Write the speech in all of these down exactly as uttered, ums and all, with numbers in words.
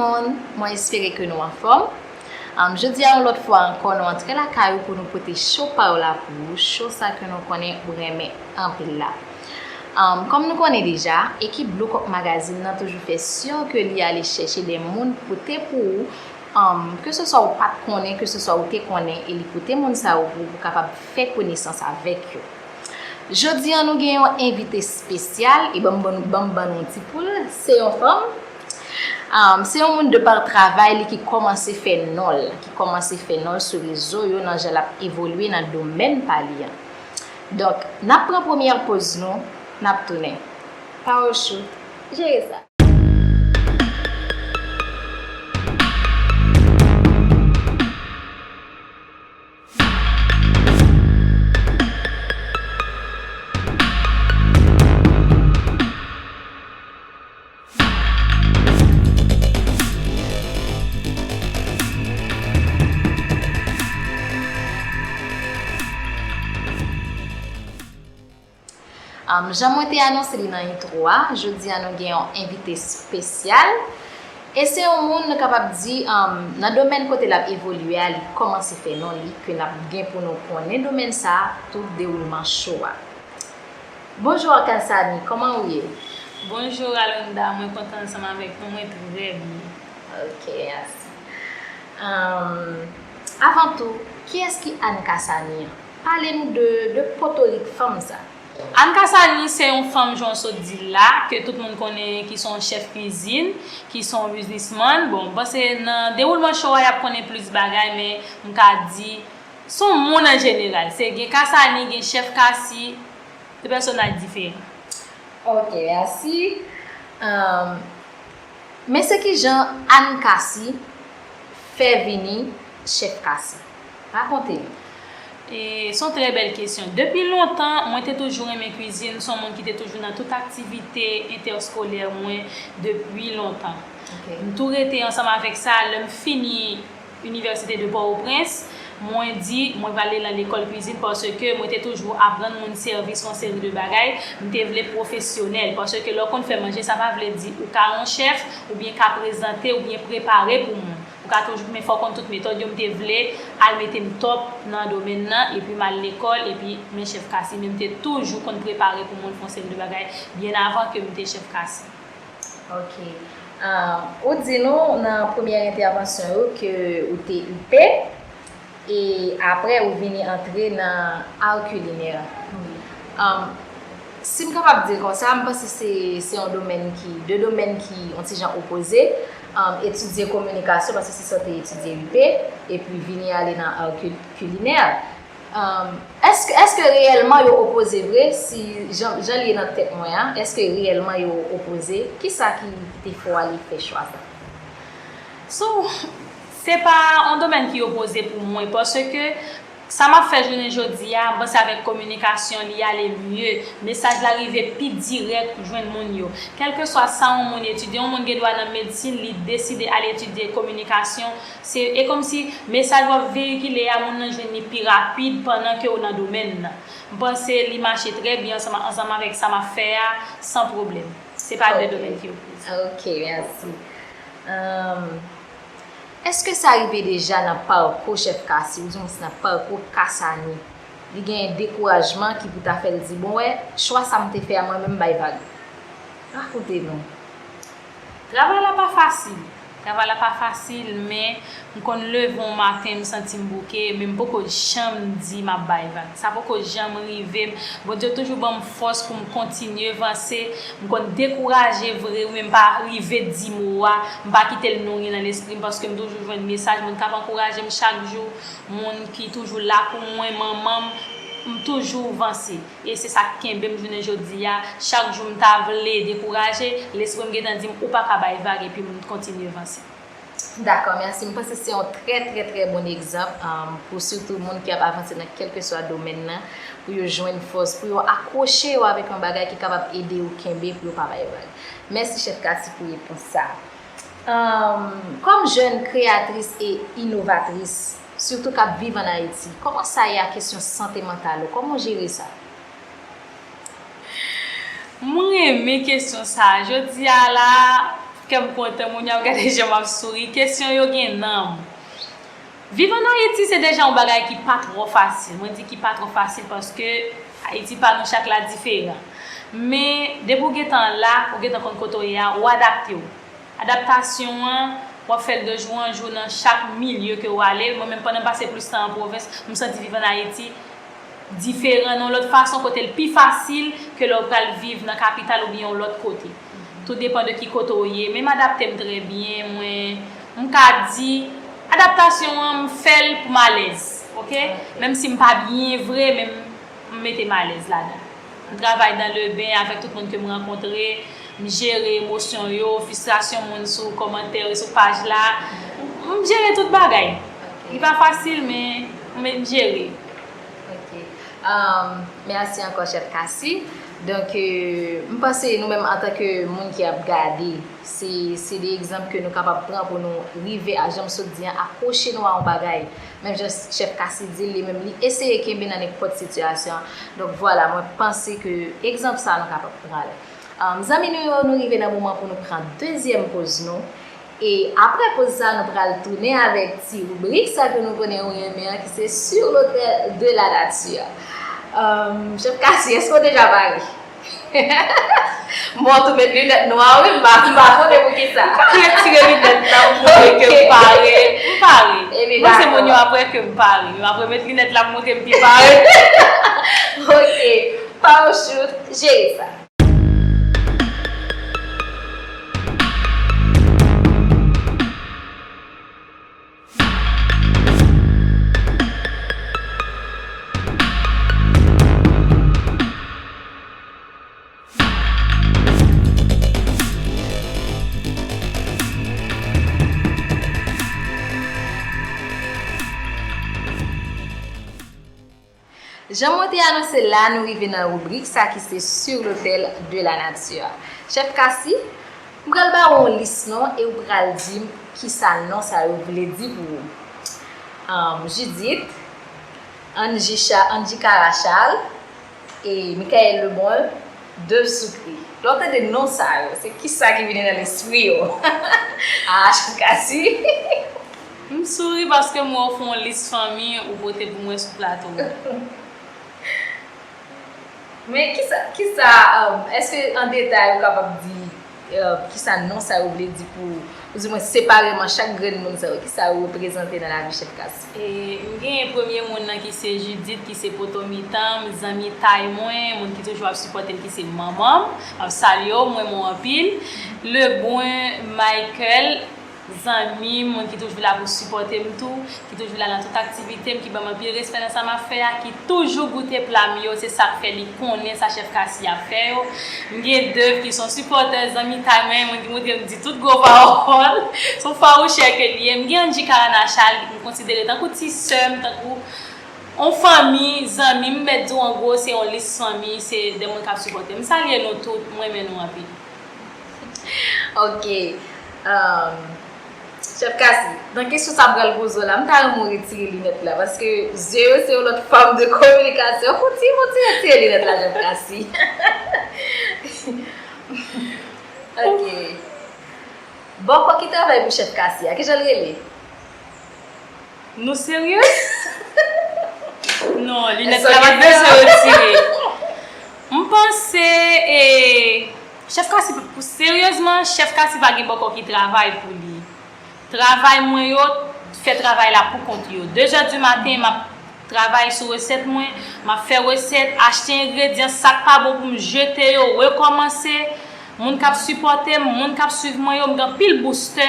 Moun, mwen espere ke nou anfòm. Um, jodi a, yon lòt fwa ankò, nou antre lakay ou pou nou pote cho pa w la pou ou, cho sa ke nou konnen ou renmen anpil la. Um, kòm nou konnen deja, ekip Blue Cock Magazine nan toujou fè si ke li ale chèche de moun pote pou ou, um, ke se swa ou pa t konnen, ke se swa ou te konnen, e li pote moun sa yo pou ou, pou kapab fè konesans avèk yo. Jodi a, nou gen yon envite espesyal, e ban m, ban m, ban m ban nou yon ti poul, se yon fanm. Um, se yon moun de pa travay li ki kòmanse fè non l, ki kòmanse fè non l sou rezo yo nan jan l ap evolye nan domèn pa li an. Donk, n ap pran premyè poz nou, n ap tounen. Pawòl cho, jere sa. Um, jan mwen te anonse li nan entwo a, jodi a nou gen yon envite espesyal. E se yon moun nou kapab di, um, nan domèn kote l ap evolye a, li kòmanse fè non li, ke n ap gen pou nou konnen domèn sa a, tout dewoulman cho a. Bonjou Kasani, kòman ou ye? Bonjou Alonda, mwen kontan ansanm avèk nou, mwen trè byen. Ok, mèsi. Um, avan tou, kiyès ki Anne Kasani an? Pale nou de, de potorik fanm sa. Anne Kasani se yon fanm, jan w sot di l la, ke tout moun konnen ki se yon chèf kwizin, ki se yon biznismann. Bon, m panse nan dewoulman cho a, y ap konnen plis bagay, men m ka di, se yon moun an jeneral. Se gen Kasani, gen chèf Kasi, de pèsonaj diferan. Ok, mèsi. Um, men se kijan Anne Kasi fè vini chèf Kasi? Rakonte nou. E, se yon trè bèl kesyon. Depi lontan, mwen te toujou renmen kwizin, m se yon moun ki te toujou nan tout aktivite entèskolè mwen depi lontan. Ok. M tou rete ansanm avèk sa, lè m fini Inivèsite de Pòtoprens, mwen di mwen prale nan lekòl kwizin paske mwen te toujou aprann moun sèvis yon seri de bagay. M te vle pwofesyonèl paske lè w konn fè manje, sa pa vle di ou ka yon chèf, oubyen ka prezante, oubyen prepare pou moun. Ou ka toujou, men fò w konn tout metòd yo. M te vle al mete m top nan domèn nan, epi m al lekòl, epi men chèf Kasi, men m te toujou konn prepare pou moun fè yon seri de bagay byen avan ke m te chèf Kasi. Ok. Ah, ou di nou nan premyè entèvansyon yo ke ou te I P, e apre ou vini antre nan art culinaire. Wi. Um, si m kapab di l konsa, m panse se, se yon domèn ki, de domèn ki yon ti jan opoze. Um, etidye kominikasyon, paske se sa w te etidye I P, epi vini ale nan art cul-, culinaire. Um, èske, èske reyèlman yo opoze vre? Si jan, jan l ye nan tèt mwen an, èske reyèlman yo opoze? Kisa ki, ki te fè w ale fè chwa sa? So, se pa yon domèn ki opoze pou mwen, paske sa m ap fè jounen jodi a, m panse avèk kominikasyon, li ale mye. Mesaj la rive pi dirèk jwenn moun yo. Kèlkeswa sa yon moun etidye, yon moun gen dwa nan medsin, li deside al etidye kominikasyon, Se, e kòmsi mesaj w ap veyikile a, moun nan jwenn li pi rapid pandan ke w nan domèn nan. M panse li mache trè byen ansanm, ansanm avèk sa m ap fè a, san pwoblèm. Se pa de domèn ki opoze. Ok, mèsi. Ahn, èske sa rive deja nan pakou chèf Kasi, oudimwens nan pakou Kasani, li genyen dekourajman ki pou ta fè l di, "Bon, wè, chwa sa m te fè a, mwen menm, m bay vag"? Rakonte nou. Travay la pa fasil. Travay la pa fasil, men m konn leve yon maten, m santi m bouke, men m poko janm di m ap bay vag. Sa poko janm rive m. Bondye toujou ban m fòs pou m kontinye vanse. M konn dekouraje vre, wi, men m pa rive di mo a. M pa kite l nouri nan lespri m, paske m toujou jwenn mesaj, moun k ap ankouraje m chak jou, moun ki toujou la pou mwen, manman m, m toujou vanse. E se sa k kenbe m jounen jodi a. Chak jou m ta vle dekouraje, lespri m gentan di m, "Ou pa ka bay vag," epi m kontinye vanse. Dakò, mèsi. M panse se yon trè, trè, trè bon egzanp, um, pou sitou moun ki ap avanse nan kèlkeswa domèn nan, pou yo jwenn fòs, pou yo akwoche yo avèk yon bagay ki kapab ede yo kenbe pou yo pa bay vag. Mèsi, chèf Kasi, pou repons sa a. Um, kòm jèn kreyatris e inovatris, sitou k ap viv ann Ayiti, kòman sa ye ak kesyon sante mantal ou? Kòman w jere sa? Mwen renmen kesyon sa a. Jodi a la, Kè m kontan, moun yo ap gade jan m ap souri. Kesyon yo gen nanm. Viv ann Ayiti se deja yon bagay ki pa twò fasil. Mwen di ki pa twò fasil paske Ayiti pa nou chak la diferan. Men depi w gentan la, ou gentan konn kote w ye a, ou adapte w. Adaptasyon an, w ap fè l de jou an jou nan chak milye ke w ale. Mwen menm, pandan m pase plis tan an pwovens, m santi viv ann Ayiti diferan nan yon lòt fason, kote l pi fasil ke lè w pral viv nan kapital oubyen yon lòt kote. Tou depann de ki kote w ye. Men m adapte m trè byen. Mwen, m ka di, adaptasyon an, m fè l pou m alèz, oke? Menm si m pa byen vre, men m, m mete m alèz ladan. M travay dans le bain avèk tout moun ke m rankontre. M jere emosyon yo, fristrasyon moun sou kòmantè yo, sou paj la. M jere tout bagay. Li pa fasil, men m jere. Ok. Um, mèsi ankò, Chèf Cassie. Donk, euh, m panse nou menm antanke moun ki ap gade, se, se de egzanp ke nou kapab pran pou nou rive a, jan m sot di an, akwoche nou a yon bagay. Menm jan Chèf Cassie di l, li menm li eseye kenbe nan nenpòt sitiyasyon. Donk, vwala, mwen panse ke egzanp sa a nou kapab pran l. Um, zanmi nou yo, nou rive nan moman pou nou pran dezyèm poz nou. E apre poz sa, nou pral tounen avèk ti ribrik sa ke nou konnen ou renmen an, ki se Sur l'autel de la nature. Um, Chèf Cassie, èske w deja pare? Bon, tou met linèt nwa wi, m pa, m pa konnen poukisa. M retire linèt la, m montre ke m pare. M pare. Mwen se moun yo ap wè ke m pare. Yo ap remet linèt la, m montre m pi pare. Ok. Power shoot, jere sa. Jan mwen te anonse l la, nou rive nan ribrik sa ki se Sur l'autel de la nature. Chèf Cassie, m pral ba w yon lis non e ou pral di m kisa non sa yo vle di pou ou. Um, Judith, Angie, Cha, Angie Cara Charles, e Michael Lebrun, Dove Sucré. Lè w tande non sa yo, se kisa ki vini nan lespri w? Ah, Chèf Cassie. M souri paske m wè w fè yon lis fanmi ou pote pou mwen sou plato a. Men kisa, kisa, um, èske an detay ou kapab di, uh, kisa non sa yo vle di pou, oudimwen separeman chak grenn moun sa yo, kisa yo reprezante nan lavi Chèf Cassie? E, m genyen premye moun nan ki se Judith, ki se poto mitan m, zanmi tay mwen, moun ki toujou ap sipòte m, ki se manman m. M ap salye w, m renmen w anpil. Lebrun Michael, zanmi m, moun ki toujou la pou sipòte m tou, ki toujou la nan tout aktivite m, ki ban m anpil respè nan sa m ap fè a, ki toujou goute pla m yo, se sa k fè li konnen sa Chèf Cassie ap fè yo. M gen Dove ki se yon sipòtè, zanmi tay mwen, moun ki montre m di tout gwo pawòl, se yon fawouchè ke li ye. M gen Angie Carana Charles, m konsidere tankou ti sè m, tankou yon fanmi, zanmi, m mèt di w an gwo, se yon lis fanmi, se de moun k ap sipòte m. M salye nou tout, m renmen nou anpil. Ok. Um, Chèf Cassie, nan kesyon sa m pral poze w la, m ta renmen w retire linèt la, paske zye yo se yon lòt fòm de kominikasyon. Fouti, fouti retire linèt la, Chèf Cassie. Ok. Bòkò ki travay pou Chèf Cassie a, kijan l rele? Nou serye? Non, linèt la pa t bezwen retire. M panse, e, Chèf Cassie, seryezman, Chèf Cassie pa gen bòkò ki travay pou li. Travay mwen yo, fè travay la pou kont yo. De zè di maten, m ap travay sou resèt mwen, m ap fè resèt, achte engredyan, sa k pa bon pou m jete yo, rekòmanse. Moun k ap sipòte m, moun k ap swiv mwen yo, m gen anpil boustè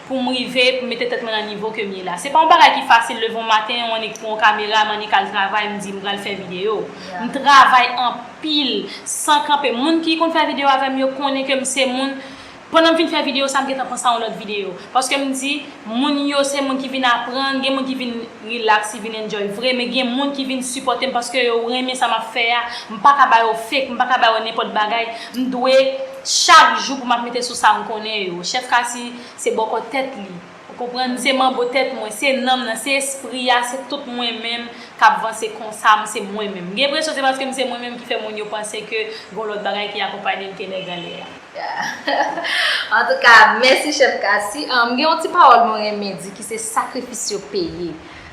pou m rive, pou m mete tèt mwen nan nivo ke m ye la. Se pa yon bagay ki fasil, leve yon maten, yon annik pran yon kamera, m annik al travay, m di m pral fè videyo. M travay anpil, san kanpe. Moun ki konn fè videyo avè m yo konnen ke m se moun, pandan m fin fè videyo sa, m gentan panse a yon lòt videyo. Paske m di, moun yo se moun ki vin aprann, gen moun ki vin relax, ki vin enjoy vre, men gen moun ki vin sipòte m paske yo renmen sa m ap fè a. M pa ka ba yo fake, m pa ka ba yo nenpòt bagay. M dwe chak jou pou m ap mete sou sa m konnen yo. Chèf Cassie se bòkò tèt li. Ou Konprann, se manbo tèt mwen, se nanm nan, se espri a, se tout mwen menm k ap vanse konsa, m se mwen menm. M gen enpresyon se paske m se mwen menm ki fè moun yo panse ke gon lòt bagay ki akonpaye m ke nèg anlè a. Antouka, mèsi Chèf Cassy. M gen yon ti pawòl mwen renmen di ki se sakrifis yo peye.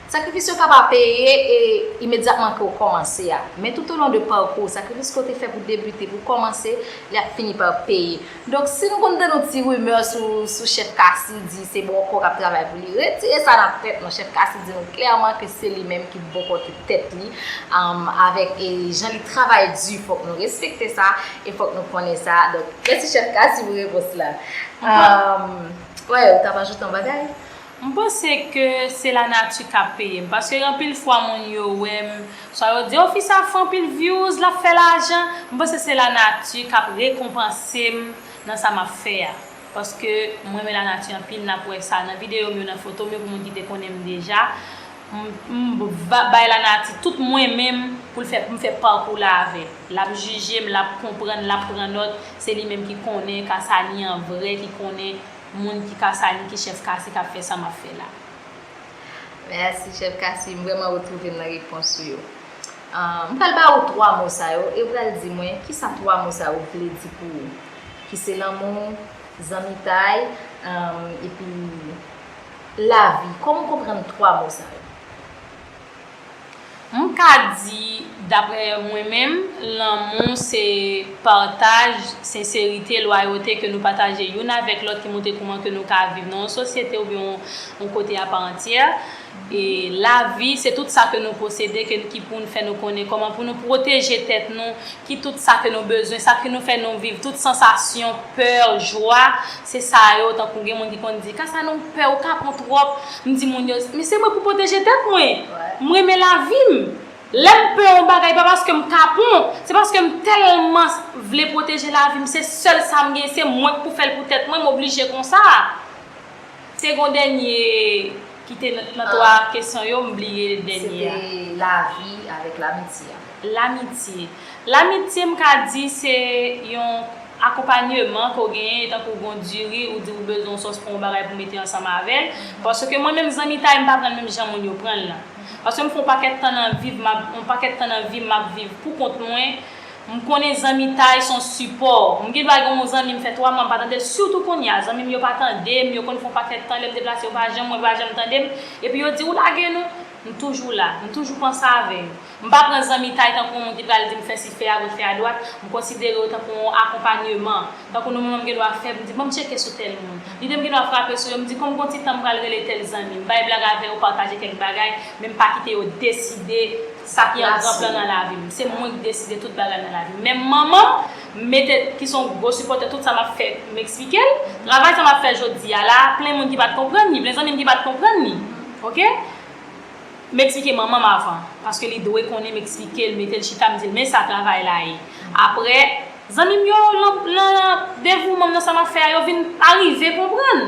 Sakrifis yo ka pa peye e imedyatman ke w kòmanse a. Men toutolon de pakou, sakrifis ke w te fè pou debite, pou kòmanse, li ap fini pa peye. Donk, si nou konn tande yon ti rimè sou, sou Chèf Cassy, di se bòkò k ap travay pou li, retire sa nan tèt nou. Chèf Cassy di nou klèman ke se li menm ki bòkòte tèt li avèk e jan li travay di. Fòk nou respekte sa e fòk nou konnen sa. Donk, mèsi Chèf Cassy pou repons la. Wè, ou t ap ajoute yon bagay? M panse ke se lanati k ap peye m. Paske anpil fwa moun yo wè m, swa yo di, o, fi sa fè anpil views, l ap fè lajan. M panse se lanati k ap rekonpanse m nan sa m ap fè a. Paske m renmen lanati anpil, n ap wè sa nan videyo m yo, nan foto m yo, pou moun ki te konnen m deja. M, m ba, bay lanati tout mwen menm pou l fè, pou m fè pakou la avè l. L ap jije m, l ap konprann, l ap pran nòt. Se li menm ki konnen Kasani an vrè, ki konnen moun ki Kasani, ki Chèf Cassy k ap fè sa m ap fè la. Mèsi, Chèf Cassy. M vrèman retwouve m nan repons ou yo. M pral ba ou twa mo sa yo e ou pral di mwen kisa twa mo sa yo vle di pou ou, ki se lanmou, zanmitay, epi lavi. Kòman w konprann twa mo sa yo? M ka di, daprè mwen menm, lanmou se pataj, senserite, lwayote ke nou pataje youn avèk lòt ki montre kouman ke nou ka viv nan yon sosyete oubyen yon, yon kote apa antyè. E lavi, se tout sa ke nou posede, ke, ki pou n fè nou konnen kòman pou nou pwoteje tèt nou, ki tout sa ke nou bezwen, sa ki nou fè nou viv, tout sansasyon, pè, jwa, se sa yo, tankou gen moun ki konn di, Kasani, ou pè, ou kapon twòp. M di moun yo, men se mwen pou pwoteje tèt mwen. M renmen lavi m. Lè m pè yon bagay, pa paske m kapon, se paske m tèlman vle pwoteje lavi m, se sèl sa m gen, se mwen k pou fè l pou tèt mwen, m oblije konsa. Te gon dènye ki te nan, nan twa kesyon yo, m bliye dènye a. Se te lavi avèk lamitye a. Lamitye. Lamitye, m ka di, se yon akonpanyeman ke w genyen, tankou gon diri, ou di ou bezwen yon sòs pou yon bagay pou mete ansanm avè l. Paske mwen menm, zanmitay, m pa pran l menm jan moun yo pran l lan. Paske m fè yon pakèt tan nan viv, m ap, yon pakèt tan nan vi m, m ap viv pou kont mwen. M konnen zanmitay se yon sipò. M gen dwa gen yon zanmi m fè twa mwa m pa tande l, sitou kounye a. Zanmi m yo pa tande m, yo konn fè yon pakèt tan, lè m deplase, yo pa janm wè, yo pa janm tande m. Epi yo di, ou lage nou. M toujou la, m toujou panse avè yo. M pa pran zanmitay tankou yon moun ki pral di m fè si, fè a goch, fè a dwat. M konsidere yo tankou yon akonpanyeman. Tankou nou menm, m gen dwa fèb, m di, ban m tcheke sou tèl moun. Lide m gen dwa frape sou yo, m di, kòm gon ti tan m pral rele tèl zanmi m, bay blag avè yo, pataje kèk bagay, men m pa kite yo deside sa ki an gran plan nan lavi m. Se mwen ki deside tout bagay nan lavi m. Menm manman m, m mete, ki se yon gwo sipòtè tout sa m ap fè, m eksplike l. Travay sa m ap fè jodi a la, plen moun ki pa t konprann li, plen zanmi m ki pa t konprann li. Oke? M eksplike manman m avan, paske li dwe konnen, m eksplike l, mete l chita, m di l, men sa travay la ye. Apre, zanmi m yo, nan, nan devouman m nan sa m ap fè a, yo vin arive konprann.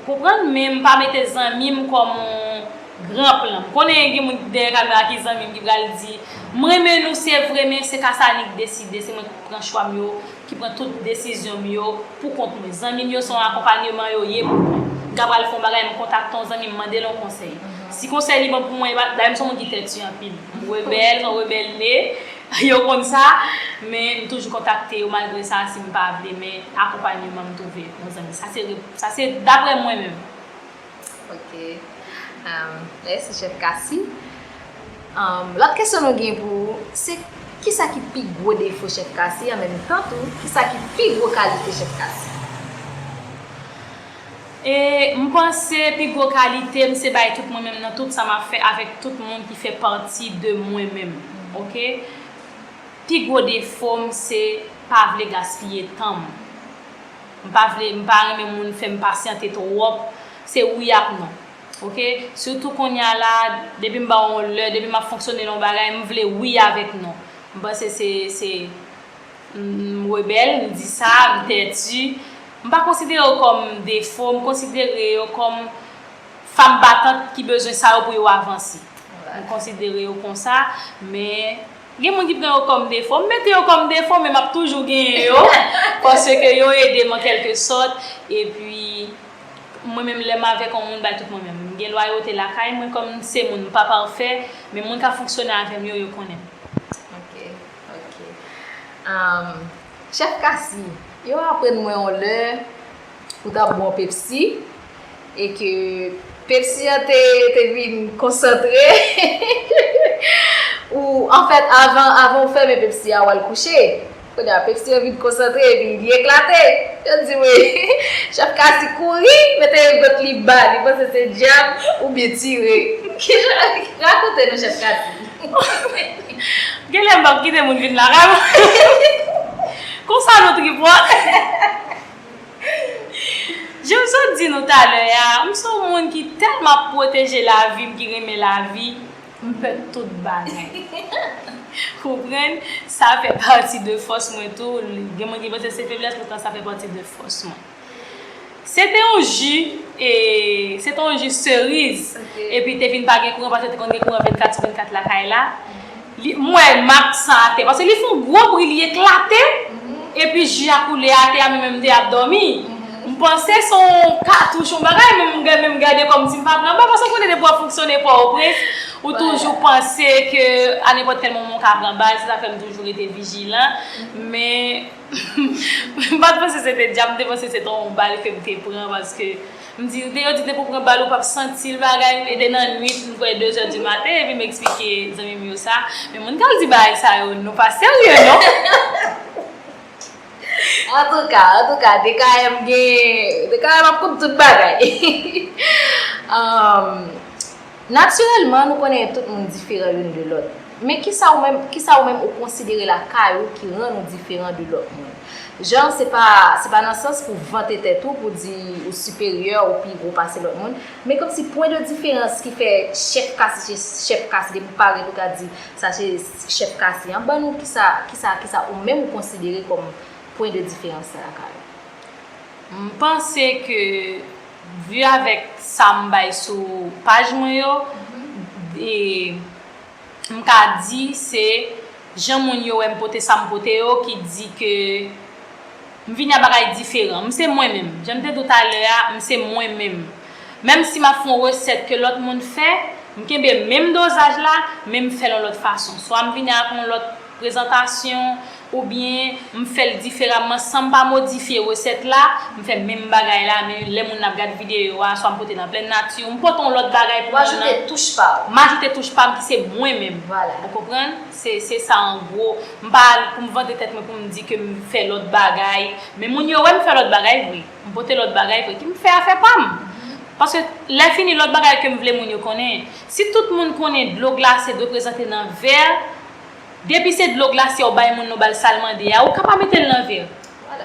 Konprann, men m pa mete zanmi m kòm yon gran plan. M konnen gen moun dèyè kamera ki zanmi m ki pral di, m renmen nou, se vre, men se Kasani k deside, se mwen k pran chwa m yo, ki pran tout desizyon m yo pou kont mwen. Zanmi m yo se yon akonpanyeman yo ye pou mwen. M ka pral fè yon bagay, m kontakte yon zanmi m, mande l yon konsèy. Si konsèy li bon pou mwen, e pa, dayè m se yon moun ki tèti anpil. M rebèl, m rebèl ne, yo konn sa, men m toujou kontakte yo malgre sa, si m pa vle, men akonpanyeman m twouve yon zanmi. Sa se, sa se daprè mwen menm. Ok. Mèsi, Chèf Cassy. Lòt kesyon nou gen pou ou, se kisa ki pi gwo defo Chèf Cassy, an menm tan tou, kisa ki pi gwo kalite Chèf Cassy? E m panse pi gwo kalite m se bay tout mwen menm nan tout sa m ap fè avèk tout moun ki fè pati de mwen menm. Oke? Pi gwo defo m se pa vle gaspiye tan m. M pa vle, m pa renmen moun fè m pasyante twòp, se wi ak non. Oke? Sitou kounye a la, depi m ba w yon lè, depi m ap fonksyone nan yon bagay, m vle wi avèk non. M panse se, se, m, m rebèl, m di sa, m tèti. M pa konsidere yo kòm defo, m konsidere yo kòm fanm batant ki bezwen sa yo pou yo avanse. M konsidere yo konsa, men gen moun ki pran yo kòm defo. M mete yo kòm defo, men m ap toujou genyen yo, paske yo ede m an kèlke sòt. Epi, Mwen menm, lè m avèk yon moun, bay tout mwen menm. M gen lwayote lakay mwen, kòm se moun, m pa pafè, men moun k ap fonksyone avè m yo, yo konnen m. Ok, ok. Um, Chèf Cassie, yo aprann mwen yon lè ou t ap bwè Pepsi e ke Pepsi an te, te vin konsantre. Ou, anfèt, avan, avan ou fèmen Pepsi a, ou al kouche. Kounye a, Pepsi an vin konsantre epi li eklate. Yo di wi, Chèf Cassie kouri, mete vant li ba, li panse se dyab oubyen tire. Kijan, rakonte nou, Chèf Cassie. Genlè m p ap kite moun vin lakay mwen. Konsa nou tripòt. Jan m sot di nou talè a, m se yon moun ki tèlman ap pwoteje lavi m, ki renmen lavi, m pè tout bagay. Konprann? Sa fè pati de fòs mwen tou. Gen moun ki panse se feblès, poutan sa fè pati de fòs mwen. Se te yon ji, e, se te yon ji seriz, epi te vin pa gen kouran, paske te konn gen kouran vennkat sou vennkat lakay la. Li, m wè mak sa atè, paske li fè yon gwo bri, li eklate, epi ji a koule atè a, men mwen m te ap dòmi. M panse se yon katouch, yon bagay, men m gade, men m gade kòmsi m pa pran bal, paske w konnen depi w ap fonksyone Pòtoprens, ou toujou panse ke a nenpòt kèl moman w ka pran bal, se sa fè m toujou rete vijilan, men M pa t panse se te dyab, m te panse se te yon bal ke m te pran, paske m di, yo di depi w pran bal ou p ap santi l bagay, e te nan nwit, m kwè de zè di maten, epi m eksplike zanmi m yo sa. Men moun k al di bagay sa yo, nou pa serye non. Antouka, antouka, D K M gen, D K M ap konn tout bagay. Um, Natirèlman, nou konnen tout moun diferan youn de lòt. Men kisa ou menm, kisa ou menm ou konsidere lakay ou ki rann ou diferan de lòt moun? Jan, se pa, se pa nan sans pou vante tèt ou, pou di ou siperyè, ou pi gwo pase lòt moun, men kòmsi pwen de diferans ki fè Chèf Cassie se Chèf Cassie, depi w parèt ou ka di sa se Chèf Cassie an, ban nou kisa, kisa, kisa ou menm ou konsidere kòm pwen de diferans sa lakay ou. M panse ke, vi avèk sa m bay sou paj mwen yo, e, m ka di se jan moun yo wè m pote sa m pote yo ki di ke m vini a bagay diferan. M se mwen menm. Jan m te di w talè a, m se mwen menm. Menm si m ap fè yon resèt ke lòt moun fè, m kenbe menm dozaj la, men m fè l yon lòt fason. Swa m vini ak yon lòt prezantasyon, oubyen m fè l diferaman san m pa modifye resèt la, m fè menm bagay la, men lè moun nan ap gad videyo a, swa m pote nan plen nati, m pote yon lòt bagay pou moun nan. Ou ajoute touch pa w. M ajoute touch pa m ki se mwen menm. Vwala. Ou konprann? Se, se sa an gwo. M pa al pou m vante tèt mwen pou m di ke m fè lòt bagay, men moun yo wè m fè lòt bagay vre. M pote lòt bagay vre, ki m fè afè pa m. Paske lè fini, lòt bagay ke m vle moun yo konnen, si tout moun konnen dlo glase dwe prezante nan vè, depi se dlo glase a ou bay moun nan, ou ba l sa l mande a, ou ka pa mete l nan vè.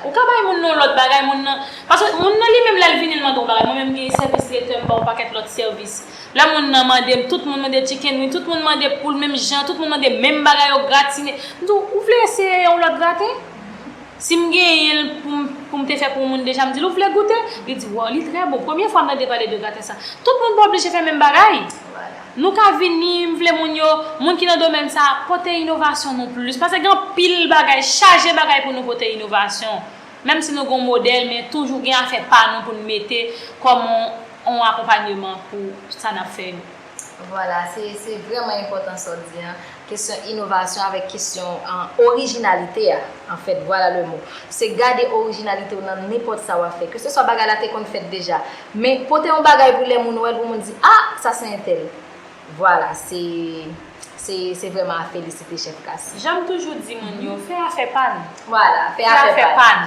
Ou ka bay moun nan yon lòt bagay, moun nan, paske moun nan li menm lè l vini l mande yon bagay, mwen menm m gen sèvis tretè, m ba yon pakèt lòt sèvis. Lè moun nan mande m, tout moun mande chicken wing, tout moun mande poul menm jan, tout moun mande menm bagay yo gratine. M di w, ou vle eseye yon lòt graten? Si m genyen l pou m, pou m te fè pou yon moun deja, m di l, ou vle goute? Li di, waw, li trè bon. Premye fwa m tande pale de graten sa. Tout moun pa oblije fè menm bagay. Nou ka vini, m vle moun yo, moun ki nan domèn sa, pote inovasyon nou plis. Paske gen anpil bagay, chaje bagay pou nou pote inovasyon. Menm si nou gen yon modèl, men toujou gen afè pa nou pou n mete kòm yon, yon akonpanyeman pou sa n ap fè yo. Vwala, se, se vrèman enpòtan sa w di an. Kesyon inovasyon avèk kesyon, an, orijinalite a, anfèt, vwala le mo. Se gade orijinalite w nan nenpòt sa w ap fè. Keseswa bagay la te konn fèt deja, men pote yon bagay pou lè moun wè l, pou moun di, a, sa se entèl. Vwala, se, se, se vrèman a felisite, Chèf Cassie. Jan m toujou di moun yo, fè afè pa n. Vwala, fè afè pa n.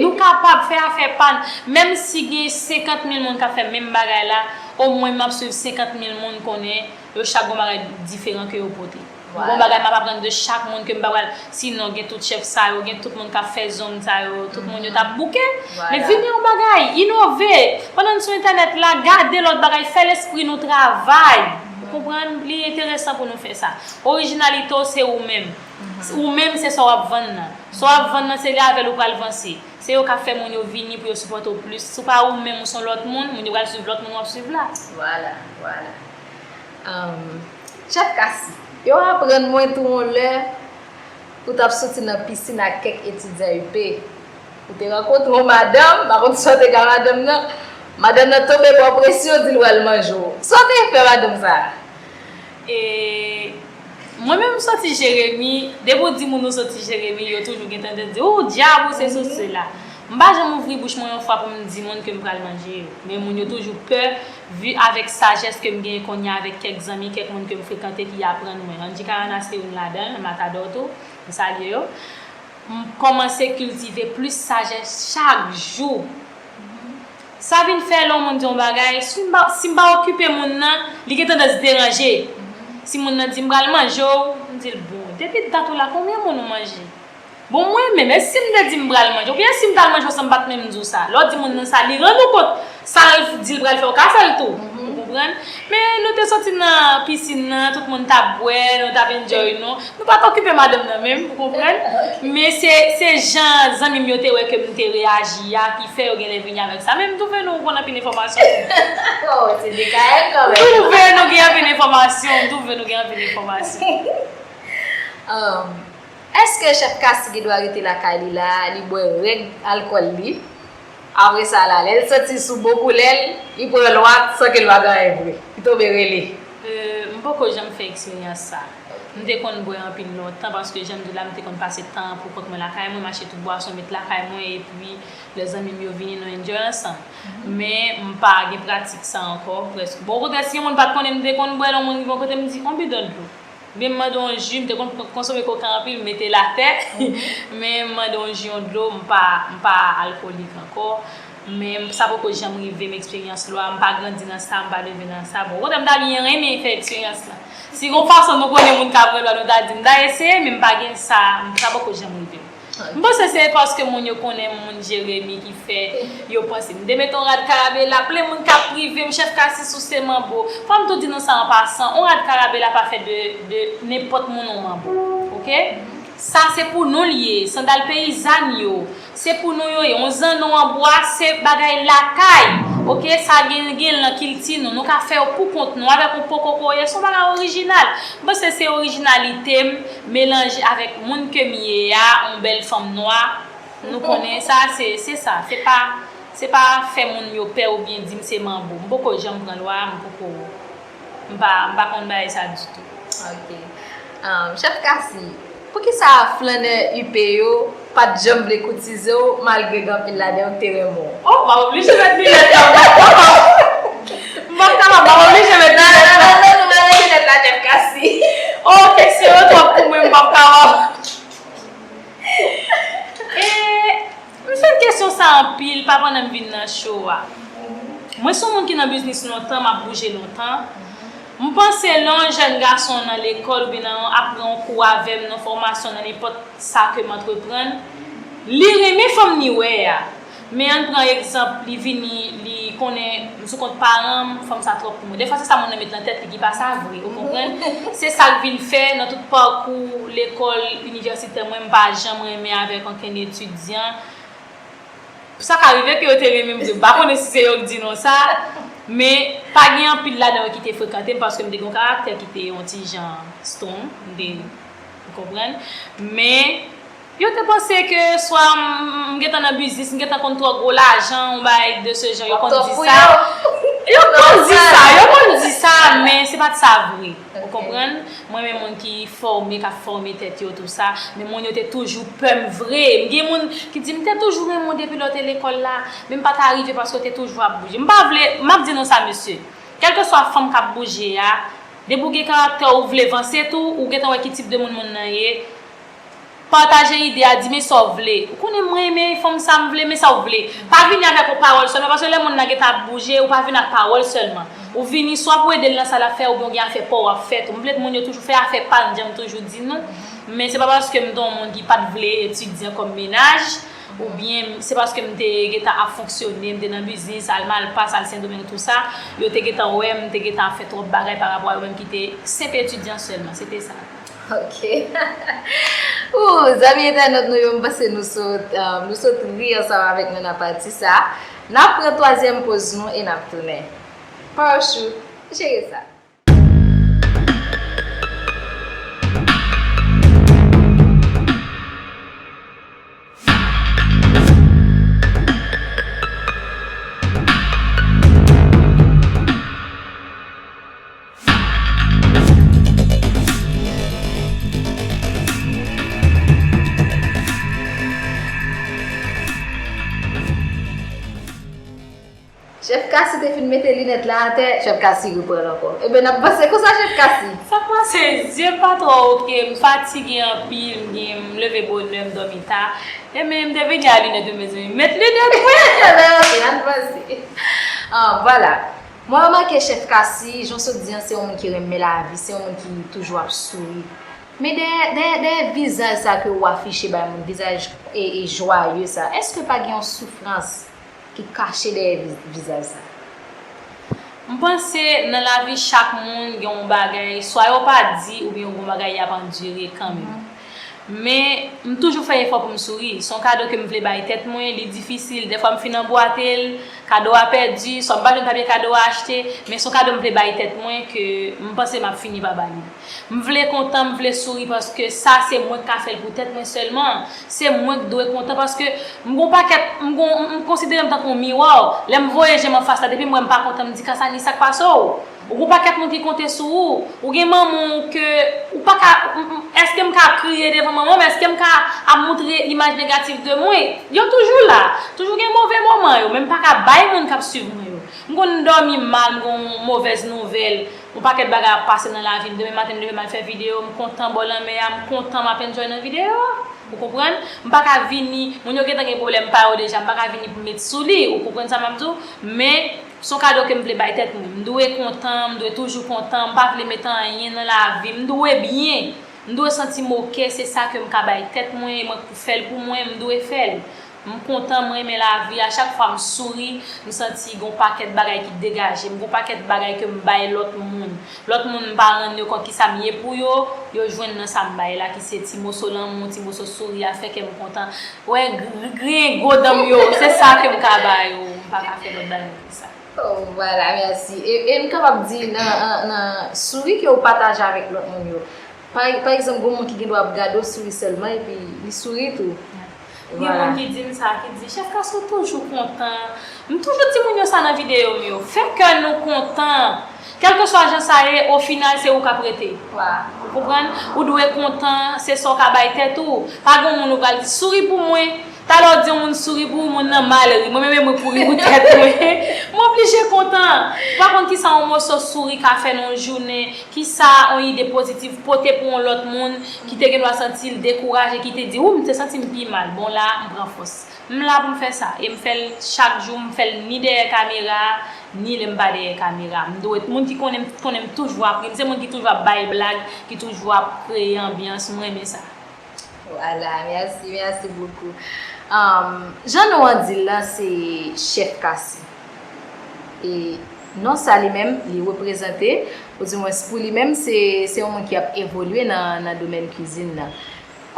Nou kapab fè afè pa n. Menm si gen senkant mil moun k ap fè menm bagay la, omwen m ap swiv senkant mil moun, konnen yo chak gen yon bagay diferan ke yo pote. Gen yon bagay m ap aprann de chak moun ke m pa pral, sinon gen tout chèf sa yo, gen tout moun k ap fè zong sa yo, tout moun yo t ap bouke. Men vini yon bagay, inove. Pandan n sou entènèt la, gade lòt bagay, fè lespri nou travay. Ou konprann? Li enteresan pou nou fè sa. Orijinalite w se ou menm. Ou menm se sa w ap vann nan. Sa w ap vann nan, se li avè l ou pral vanse. Se yo k ap fè moun yo vini pou yo sipòte w plis. Si w pa ou menm, ou se yon lòt moun, moun yo pral swiv lòt moun w ap swiv la. Vwala, vwala. Ahn, Chèf Cassie, yo aprann mwen tou yon lè ou t ap soti nan pisin ak kèk etidyan U P. Ou te rankontre yon madanm, m pa konn si w te ka madanm nan, Madanm nan tonbe ba w presyon, di l pral manje w. Sa w te fè madanm sa a? E mwen menm m soti Jeremi, depi w di moun ou soti Jeremi, yo toujou gen tandans di, ou dyab, ou sesi, ou sela. M pa janm ouvri bouch mwen yon fwa pou m di moun ke m pral manje yo. Men moun yo toujou pè, vi avèk sajès ke m genyen kounye a avèk kèk zanmi, kèk moun ke m frekante ki aprann mwen. Angie Carana se youn ladan, Matador tou, m salye yo. M kòmanse kiltive plis sajès chak jou. Sa vin fè lè yon moun di yon bagay, si m pa, si m pa okipe moun nan, li gen tandans deranje. Si moun nan di m pral manje w, m di l bon, depi dat ou la, konbyen moun ou manje? Bon, mwen menm, e si m te di m pral manje w, oubyen si m t al manje w san m pa t menm di w sa? Lè w di moun nan sa, li rann ou kont, sa l di l pral fè, w ka fè l tou. Ou konprann? Men nou te soti nan pisin nan, tout moun t ap bwè, nou t ap enjoy nou. Nou pa t okipe madanm nan menm, ou konprann? Men se, se jan zanmi m yo te wè ke m te reyaji a ki fè yo genlè vini avèk sa. Men m twouve nou konn anpil enfòmasyon. Oh, se dekaye kanmenm. M twouve nou gen anpil enfòmasyon, m twouve nou gen anpil enfòmasyon. Um, èske Chèf Cassie gen dwa rete lakay li la, li bwè règ alkòl li? Apre sa la, lè l santi l sou bon koulè l, li pran lwat san ke l pa gen anyen vre. Li tonbe rele. Euh, m poko janm fè eksperyans sa. M te konn bwè anpil lontan paske jan m di w la, m te konn pase tan an pou kont mwen lakay mwen, m achte tout bwason m met lakay mwen epi lè zanmi m yo vini nou enjoy ansanm. Men m pa gen pratik sa ankò prèske. Bon, okontrè, si yon moun pa t konnen m te konn bwè, lè yon moun rive yon kote m di, on bidon dlo. Oubyen m mande yon ji, m te konn konsome koka anpil, m mete l atè, men m mande yon ji, yon dlo, m pa, m pa alkolik ankò. Men sa poko janm rive m eksperyans lwa, m pa grandi nan sa, m pa leve nan sa. Bon, okontrè, m ta byen renmen fè eksperyans lan. Si gon fason nou konnen moun k ap pran lwa, nou ta di, m ta eseye, men m pa gen sa, sa poko janm rive m. M panse se paske moun yo konnen m moun Jeremi ki fè yo panse. M te mete yon rad karabela, plen moun k ap prive m, Chèf Cassie souse manbo. Fò m tou di nou sa an pasan, yon rad karabela pa fè de, de nenpòt moun yon manbo. Oke? Sa se pou nou l ye, sandal peyizàn yo, se pou nou yo ye. Yon zanno an bwa, se bagay lakay. Oke? Sa gen, gen nan kilti nou. Nou ka fè yo pou kont nou, avèk yon po kokoye, se yon bagay orijinal. M panse se orijinalite m melanje avèk moun ke m ye a, yon bèl fanm nwa. Nou konnen sa, se, se sa. Se pa, se pa fè moun yo pè oubyen di m se manbo. M poko janm pran lwa, m poko, m pa, m pa konn bagay sa ditou. Ok. Um, Chèf Cassie, poukisa flannè U P yo pa t janm vle koutize w malgre gen anpil ladan yo ki te renmen w? Oh, m ap oblije mèt linèt la. M p ap kapab, m ap oblije mèt linèt la. Non, non, non, nou pa mete linèt la, Chèf Cassie. Oh, kesyon yo twòp pou mwen, m p ap kapab. E, m fin kesyon sa anpil, pa pandan m vin nan show a. Mwen se yon moun ki nan biznis lontan, m ap bouje lontan. M panse lè yon jèn gason nan lekòl oubyen nan, ap pran yon kou avè m, nan fòmasyon, nan nenpòt sa ke m antreprann, li renmen fanm li wè a. Men ann pran egzanp, li vini, li konnen m sou kont paran m, fanm sa twòp pou mwen. Defwa se sa moun nan met nan tèt li ki pa sa vre, ou konprann? Se sa k vin fè nan tout pakou lekòl inivèsitè mwen, m pa janm renmen avèk ankenn etidyan. Sa ka rive ke yo te renmen m vre, m pa konnen si se yo k di non sa, men pa gen anpil ladan yo ki te frekante m paske m te gen yon karaktè ki te yon ti jan strong, m te, ou konprann? Men yo te panse ke swa m, m gentan nan biznis, m gentan konn twò gwo lajan, yon bagay de ce genre, yo konn di sa. Yo konn di sa, yo konn di sa, men se pa t sa vre. Ou konprann? Mwen menm moun ki fòme, k ap fòme tèt yo, tou sa, men moun yo te toujou pè m vre. M gen moun ki di m te toujou renmen w depi lè w te lekòl la, men m pa t arive paske w te toujou ap bouje. M pa vle, m ap di nou sa, mesye. Kèlkeswa fanm k ap bouje a, depi w gen karaktè, ou vle vanse tou, ou gentan wè ki tip de moun moun nan ye, pataje ide a, di men sa w vle. Ou konnen mwen renmen fanm sa, m vle, men sa w vle. Pa vini avèk yon pawòl sèlman, paske lè moun nan gentan ap bouje, ou pa vin ak pawòl sèlman. Ou vini swa pou ede l nan sa l ap fè, oubyen w gen afè pa w ap fè tou. M vle moun yo toujou fè afè pa n, jan m toujou di nou. Men se pa paske m te yon moun ki pa t vle etidyan kòm menaj, oubyen se paske m te gentan ap fonksyone, m te nan biznis, al Malpas, al Sendomeng, tou sa, yo te gentan wè m, m te gentan ap fè twòp bagay pa rapò a yo menm ki te senp etidyan sèlman. Se te sa. Ok. Ooh, zanmi entènot nou yo, m panse nou sot, um, nou sot ri ansanm avèk nou nan pati sa. N ap pran twazyèm poz nou e n ap tounen. Pawòl Chou, jere sa. Kasi te fin mete linèt la atè, Chèf Kasi reprann ankò. Ebyen, n ap panse konsa, Chèf Kasi. Sa k pase? Zye m pa twò oke, m fatige anpil, m gen, m leve bonè, m dòmi ta. Ebyen, m te vini a linèt yo, mezanmi. Met linèt, wi! Ebyen, oke, n ap panse. Ah, vwala. Mwen remake Chèf Kasi, jan w sot di an, se yon moun ki renmen lavi, se yon moun ki toujou ap souri. Men dèyè, dèyè, dèyè vizaj sa ke ou afiche bay moun, vizaj e, e jwaye sa, èske pa gen yon soufrans ki kache dèyè vi- vizaj sa? M panse nan lavi chak moun gen yon bagay, swa yo pa di oubyen yon bagay y ap andire kanmenm. Men, m toujou fè efò pou m souri. Se yon kado ke m vle bay tèt mwen, li difisil. Dèfwa m fin anbwate l, kado a pèdi, swa m pa jwenn papye kado a achte, men se yon kado m vle bay tèt mwen ke m panse m ap fini pa ba li. M vle kontan, m vle souri paske sa se mwen k ka fè l pou tèt mwen sèlman. Se mwen k dwe kontan paske m gon pakèt, m gon, m konsidere m tankou yon miwa. Lè m voye je m anfas la, depi m wè m pa kontan, m di Kasani, sa k pase w? Ou gon pakèt moun ki konte sou ou. Ou gen manman w ke ou pa ka, m- m- èske m ka ap kriye devan manman m? Èske m ka ap montre imaj negatif de mwen? Yo toujou la. Toujou gen move moman yo, men m pa ka bay moun k ap swiv mwen yo. M konn dòmi mal, m gon movèz nouvèl. Yon pakèt bagay ap pase nan lavi m. Demen maten, m leve, m al fè videyo, m kontan bò lanmè a, m kontan, m ap enjoy nan videyo a. Ou konprann? M pa ka vini, moun yo gentan gen pwoblèm pa yo deja, m pa ka vini pou m met sou li. Ou konprann sa m ap di w? Men, se yon kado ke m vle bay tèt mwen. M dwe kontan, m dwe toujou kontan, m pa vle met anyen nan lavi m. M dwe byen. M dwe santi m oke, se sa ke m ka bay tèt mwen, e mwen k pou fè l pou mwen, m dwe fè l. M kontan, m renmen lavi. A chak fwa m souri, m santi gon pakèt bagay ki degaje m, gon pakèt bagay ke m bay lòt moun. Lòt moun m pa rann yo kont kisa m ye pou yo, yo jwenn nan sa m bay la, ki se ti moso lanmou, ti moso souri a, fè kè m kontan. Wè, gr- griyen gwo dan m yo, se sa ke m ka ba yo, m pa ka fè lòt bagay ke sa. Oh, vwala, mèsi. E, e m kapab di nan, nan, nan souri ke ou pataje avèk lòt moun yo. Pa, pa egzanp, gon moun ki gen dwa ap gade w souri sèlman epi li souri tou. Gen moun ki di m sa, ki di, Chèf Kasi, ou toujou kontan. M toujou di moun yo sa nan videyo m yo. Fè kè nou kontan. Kèlkeswa jan sa ye, o final, se ou k ap rete. Ou konprann? Ou dwe kontan, se sa w ka bay tèt ou. Pa gen moun ou pral di, souri pou mwen. Talè w di yon moun souri pou ou, moun nan mal ri. Mwen menm, e mwen pou ri pou tèt mwen. Mwen oblije kontan. Ou pa konn kisa yon moso souri ka fè nan yon jounen, kisa yon ide pozitif pote pou yon lòt moun ki te gen dwa santi l dekouraje, ki te di, ou, m te santi m pi mal. Bon, la, m pran fòs. M la pou m fè sa. E m fè l chak jou, m fè l ni dèyè kamera, ni lè m pa dèyè kamera. M dwe, moun ki konnen m, konnen m toujou ap ri. M se moun ki toujou ap bay blag, ki toujou ap kreye anbyans. M renmen sa. Vwala, mèsi, mèsi bokou. Ahn, jan non an di l la, se Chèf Kasi. E non sa li menm, li reprezante, oudimwens pou li menm, se, se yon moun ki ap evolye nan, nan domèn kwizin nan.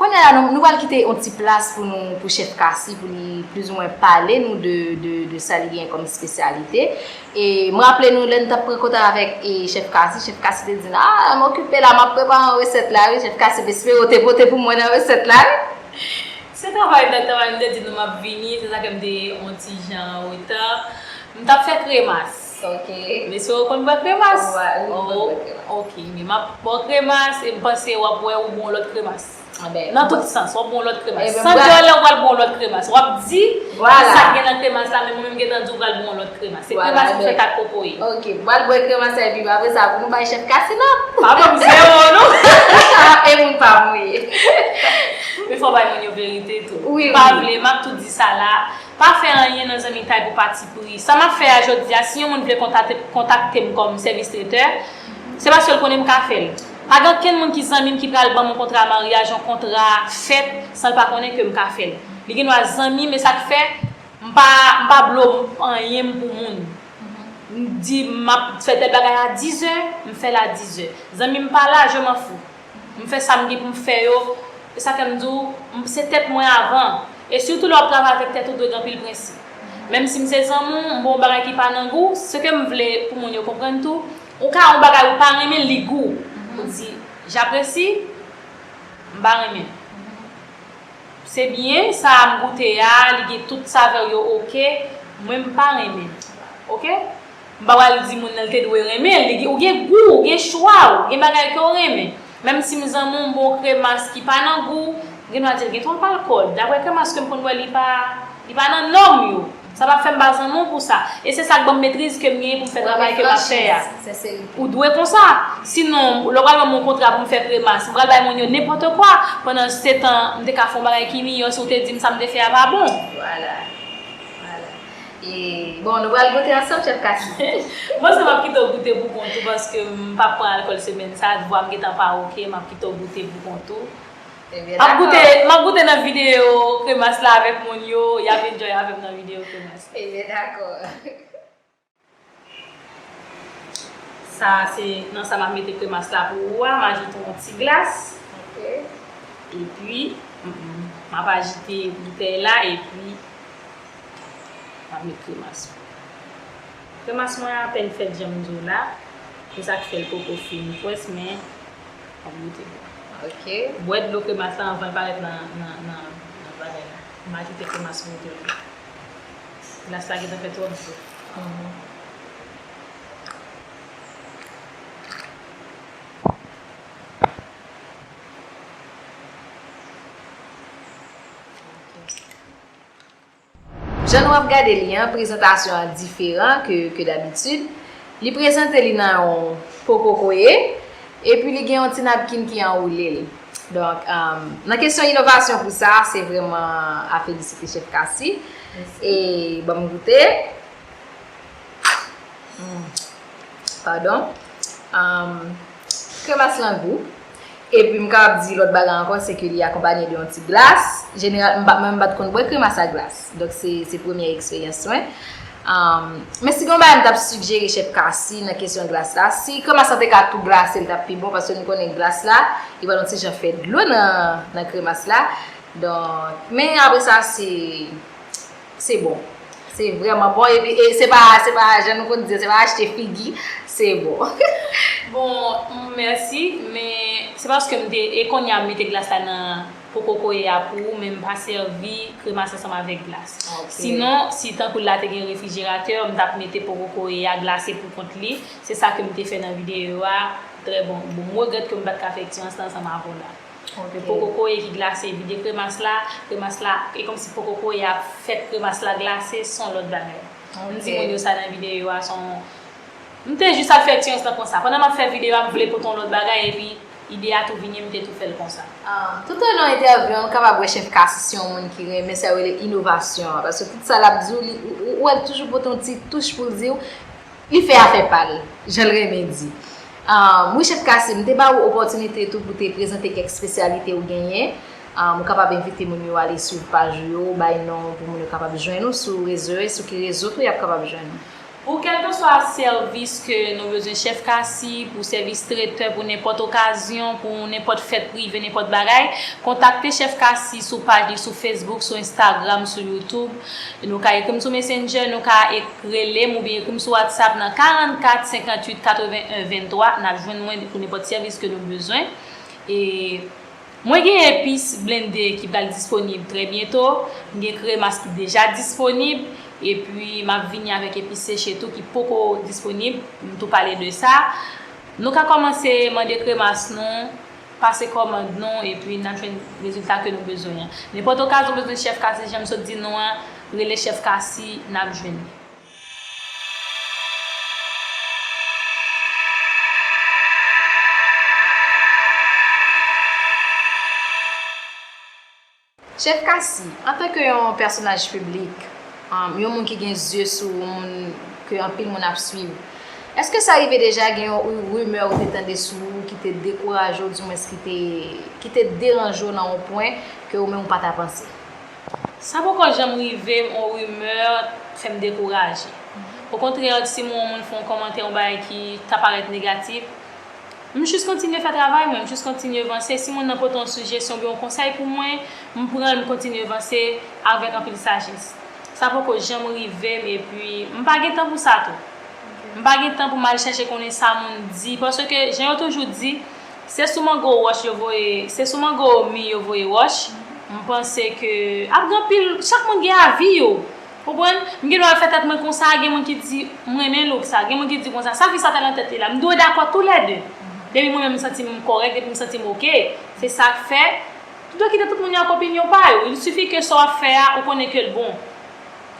Kounye a la, nou, nou pral kite yon ti plas pou nou, pou Chèf Kasi, pou li plizoumwen pale nou de, de, de sa li gen kòm espesyalite. E m raple nou, lè n t ap pran kontak avèk e Chèf Kasi, Chèf Kasi te di n, ah, m okipe la, m ap prepare yon resèt la, wi. Chèf Kasi, m espere w te pote pou mwen nan resèt la, wi. Se travay m t ap travay, m te di nou m ap vini, se sa ke m te yon ti jan an reta. M t ap fè kremas. Ok. Mesye, ou konn bwè kremas? Wi, m konn bwè kremas. Ok, men m ap ba w kremas e m panse w ap wè ou bon lòt kremas. Nan tout sans, w ap bon lòt kremas. San dyòl la, w pral bon lòt kremas. W ap di sa k gen nan kremas la, men mwen menm m gentan di w pral bon lòt kremas. Se kremas ki fèt ak kokoye. Ok, m pral bwè kremas la, epi apre sa, pou nou bay Chèf Kasi nòt. Pa ban m zewo, non. E moun pa m, wi. Men fò w bay moun yo verite tou. Wi, wi. M pa vle, m ap tou di sa la. Pa fè anyen nan zanmitay pou patipri. Sa m ap fè a jodi a, si yon moun vle kontakte, kontakte m kòm sèvis tretè, se paske l konnen m ka fè l. Pa gen okenn moun ki zanmi m ki pral ban m yon kontra maryaj, yon kontra fèt, san l pa konnen ke m ka fè l. Li gen dwa zanmi m, e sa k fè m pa, m pa blo anyen m pou moun. M di m ap fè tèl bagay a dizè, m fè l a dizè. Zanmi m pa la, je m'en fous. M fè sa m gen pou m fè yo. E sa fè m di w, m- se tèt mwen avan. E sitou lè w ap travay avèk tèt ou, dwe gen anpil prensip. Menm si m se zanmi w, m ba w yon bagay ki pa nan gou w, se ke m vle pou moun yo konprann tou, ou ka yon bagay ou pa renmen l, li gou w. Ou di, j'apprécie, m pa renmen l. Se byen, sa a m goute a, li gen tout savè yo oke, mwen m pa renmen l. Oke? M pa pral di moun nan l te dwe renmen l. Li gen- Ou gen gou, ou gen chwa w, gen bagay ke w renmen. Menm si m zanmi w, m ba w kremas ki pa nan gou, m gen dwa di l gen twòp alkòl. Daprè kremas ke m konn bwè, li pa, li pa nan nòm yo. Sa p ap fè m pa zanmi w pou sa. E se sa k ban m metriz ke m genyen pou m fè travay ke m ap fè a. Ou dwe konsa. Sinon, lè w pral ban m yon kontra pou m fè kremas, m pral bay moun yo nenpòt kwa. Pandan se tan, m te ka fè yon bagay ki miyò si w te di m sa m te fè a pa bon. Vwala. Vwala. E, bon, nou pral goute ansanm, chèf Kasi. Bon, sa m ap kite w goute pou kont ou, paske m p ap pran alkòl semèn sa, vwa m gentan pa oke, m ap kite w goute pou kont ou. Ebyen, dakò. M ap goute, m ap goute nan videyo kremas la avèk moun yo, y ap enjoy avè m nan videyo kremas la. Ebyen, dakò. Sa a se nan sa m ap mete kremas la pou ou a, m ajoute yon ti glas. Ok. Epi, m, m, m ap ajite boutèy la, epi m ap met kremas mwen. Kremas mwen apèn fèt, jan m di w la. Se sa k fè l poko fin pwès, men m ap goute. Ok. Bwè dlo kremas la anvan l parèt nan, nan, nan, nan bagay la. M ajoute kremas mwen tou. Glas la gentan fè twòp dlo. Mhm. Jan nou ap gade li an, prezantasyon an diferan ke, ke dabitid. Li prezante li nan yon po kokoye, epi li gen yon ti napkin ki anwoule l. Donk, um, nan kesyon inovasyon pou sa, se vrèman a felisite chèf Kasi. Mèsi. E ban m goute. Hmm. Padon. Um, kremas lan gou. Epi m kapab di lòt bagay ankò, se ke li akonpaye de yon ti glas. Jeneral, m pa, mwen m pa t konn bwè kremas a glas. Donk, se, se premye eksperyans mwen. Um, men si gen yon bagay m t ap sigjere chèf Kasi nan kesyon glas la, si kremas lan te ka tou glase, li t ap pi bon, paske nou konnen glas la, li pral yon ti jan fè dlo nan, nan kremas la. Donk, men apre sa, se, se bon. Se vrèman bon. Epi, e se pa, se pa, jan nou konn di, se pa achte figi, se bon. Bon, mèsi, men se paske m te, e kounye a m mete glas la nan po kokoye a pou ou, men m pa sèvi kremas ansanm avèk glas. Ok. Sinon, si tankou la te gen refrijeratè, m t ap mete po kokoye a glase pou kont li. Se sa ke m te fè nan videyo a. Trè bon. Bon, m regrèt ke m pa t ka fè eksperyans la ansanm avè w la. Ok. Men po kokoye ki glase, vide kremas la, kremas la, e kòmsi po kokoye a fè kremas la glase, se yon lòt bagay. Ok. M di moun yo sa nan videyo a, se yon, m te jis al fè eksperyans la konsa. Pandan m ap fè videyo a, m vle pote yon lòt bagay, epi ide a tou vini, m te tou fè l konsa. Ah, toutotan entèvyou an, nou kapab wè chèf Kasi se yon moun ki renmen sa yo rele inovasyon an, paske tout sa l ap di w, li, ou, ou, ou wè l toujou pote yon ti touch pou l di w, li fè afè pa l, jan l renmen di. Ah, wi, chèf Kasi, m te ba ou opòtinite tou pou te prezante kèk espesyalite ou genyen. Ah, ou kapab envite moun yo ale swiv paj ou yo, bay non pou moun yo kapab jwenn ou sou rezo, e sou ki rezo tou y ap kapab jwenn ou. Pou kèlkeswa sèvis ke nou bezwen, chèf Kasi, pou sèvis tretè, pou nenpòt okazyon, pou nenpòt fèt prive, nenpòt bagay, kontakte chèf Kasi sou paj li sou Facebook, sou Instagram, sou YouTube. Nou ka ekri m sou Messenger, nou ka ek-, rele m oubyen ekri m sou WhatsApp nan karannkat senkantuit katrevenn en venntwa. N ap jwenn mwen pou nenpòt sèvis ke nou bezwen. E mwen gen epis blende ki pral disponib trè byento. M gen kremas ki deja disponib. Epi m ap vini avèk epis seche tou ki poko disponib. M tou pale de sa. Nou ka kòmanse mande kremas nou, pase kòmand nou, epi n ap jwenn rezilta ke nou bezwen an. Nenpòt okazyon w bezwen chèf Kasi, jan m sot di nou an, rele chèf Kasi, n ap jwenn li. Chèf Kasi, antanke yon pèsonaj piblik, um, yon moun ki gen zye sou, yon moun ke anpil moun ap swiv, èske sa rive deja gen yon ri-, rimè ou te tande sou ou ki te dekouraje w, dimwens ki te, ki te deranje w nan yon pwen ke ou menm ou pa ta panse? Sa poko janm rive m, yon rimè fè m dekouraje. Okontrè, si m wè yon moun fè yon kòmantè, yon bagay ki ta parèt negatif, m jis kontinye fè travay mwen, m jis kontinye vanse. Si moun nan pote yon sijesyon oubyen yon konsèy pou mwen, m pran l, m kontinye vanse avèk anpil sajès. Sa poko janm rive m, epi m pa gen tan pou sa tou. M pa gen tan pou m al chèche konnen sa moun di, paske jan yo toujou di, se sou mango wòch yo voye, se sou mango mi yo voye wòch. M panse ke ap gen anpil, chak moun gen avi yo. Konprann? M gen dwa fè tèt mwen konsa, gen moun ki di, "M renmen look sa." Gen moun ki di konsa, "Sa fi sa t al nan tèt li la." M dwe dakò toulède. Depi mwen menm m santi m kòrèk, depi m santi m oke. Se sa k fè, ou dwe kite tout moun yo ak opinyon pa yo. Il suffit ke sa w ap fè a, ou konnen ke l bon.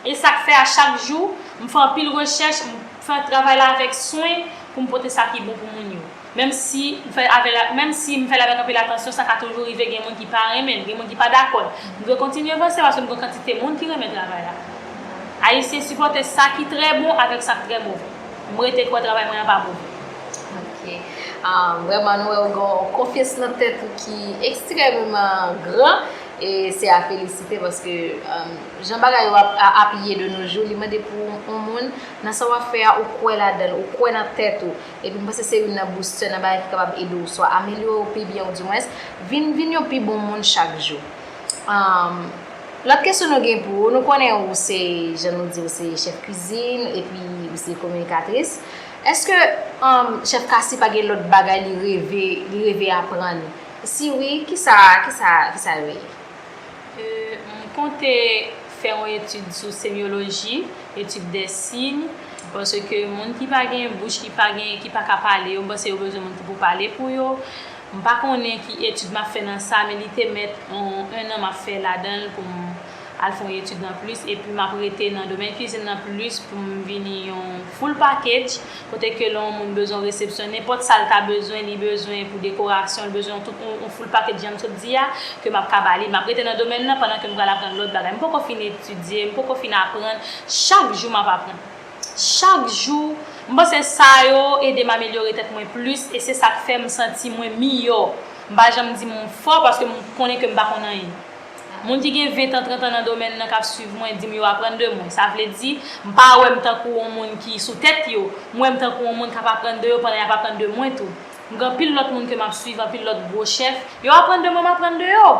E sa k fè a chak jou, m fè anpil rechèch, m fè travay la avèk swen pou m pote sa ki bon pou moun yo. Menm si m fè avè la, menm si m fè l avèk anpil atansyon, sa ka toujou rive gen moun ki pa renmen l, gen moun ki pa dakò l. M dwe kontinye vanse paske m gen yon kantite moun ki renmen travay la. Ayisyen sipòte sa ki trè bon avèk sa k trè move. M rete kwè travay mwen an pa move. Ok. Ah, vrèman, nou wè ou gen yon konfyans nan tèt ou ki ekstrèmeman gran. E se a felisite paske um, jan bagay yo ap a- ap ye de nos jours, li mande pou yon moun nan sa w ap fè a, ou kwè ladan l, ou kwè nan tèt ou. Epi m panse se youn nan boostè nan bagay ki kapab ede w swa amelyore w pi byen ou dimwens vin vin yon pi bon moun chak jou. Um, Lòt kesyon nou gen pou ou, nou konnen ou se, jan nou di, ou se chèf kwizin epi ou se kominikatris. Èske um, chèf Cassie pa gen lòt bagay li reve li reve aprann? Si wi, kisa kisa kisa yo ye? Euh, m konte fè yon etid sou semyoloji, etid dè siy, paske moun ki pa gen bouch, ki pa gen, ki pa ka pale yo, m panse yo bezwen moun ki pou pale pou yo. M pa konnen ki etid m ap fè nan sa, men li te mèt yon ennan m ap fè ladan l pou m al fè yon etid nan plis, epi m ap rete nan domèn kwizin nan plis pou m vini yon full package, kote ke lè yon moun bezwen yon resepsyon, nenpòt sa l ta bezwen, li bezwen pou dekorasyon, li bezwen yon tout yon, yon full package, jan m sot di a, ke m ap ka ba li. M ap rete nan domèn nan pandan ke m pral aprann lòt bagay. M poko fin etidye, m poko fin aprann. Chak jou m ap aprann. Chak jou, m panse sa yo ede m amelyore tèt mwen plis e se sa k fè m santi mwen miyò. M pa janm di m fò paske m konnen ke m pa konn anyen. Moun ki gen ven tan, trant an nan domèn nan k ap swiv mwen di m yo aprann de mwen. Sa vle di, m pa wè m tankou yon moun ki sou tèt yo, m wè m tankou yon moun k ap aprann de yo pandan y ap aprann de mwen tou. M gen anpil lòt moun ke m ap swiv, anpil lòt gwo chèf, yo aprann de mwen, m aprann de yo.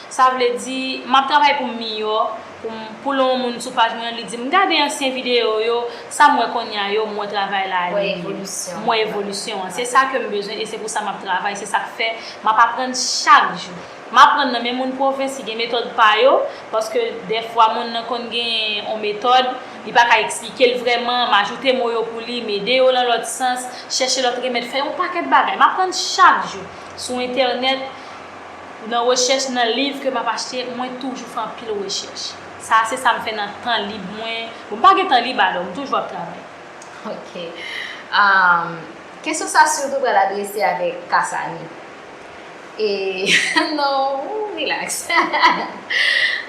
Sa vle di, m ap travay pou m miyò, pou m, pou lè yon moun sou paj mwen an, li di m gade ansyen videyo yo, sa m wè kounye a yo, m wè travay la ale. M wè evolisyon an. Se sa ke m bezwen e se pou sa m ap travay, se sa k fè m ap aprann chak jou. M aprann nan men moun pwovens ki gen metòd pa yo, paske dèfwa moun nan konn gen yon metòd, li pa ka eksplike l vrèman, m ajoute mo yo pou li, m ede yo nan lòt sans, chèche lòt remèd, fè yon pakèt bagay. M aprann chak jou sou entènèt, nan rechèch, nan liv ke m ap achte, mwen toujou fè anpil rechèch. Sa se sa m fè nan tan lib mwen. Bon, m pa gen tan lib alò, m toujou ap travay. Ok. Um, kesyon sa sitou pral adrese avèk Kasani. E non, relax.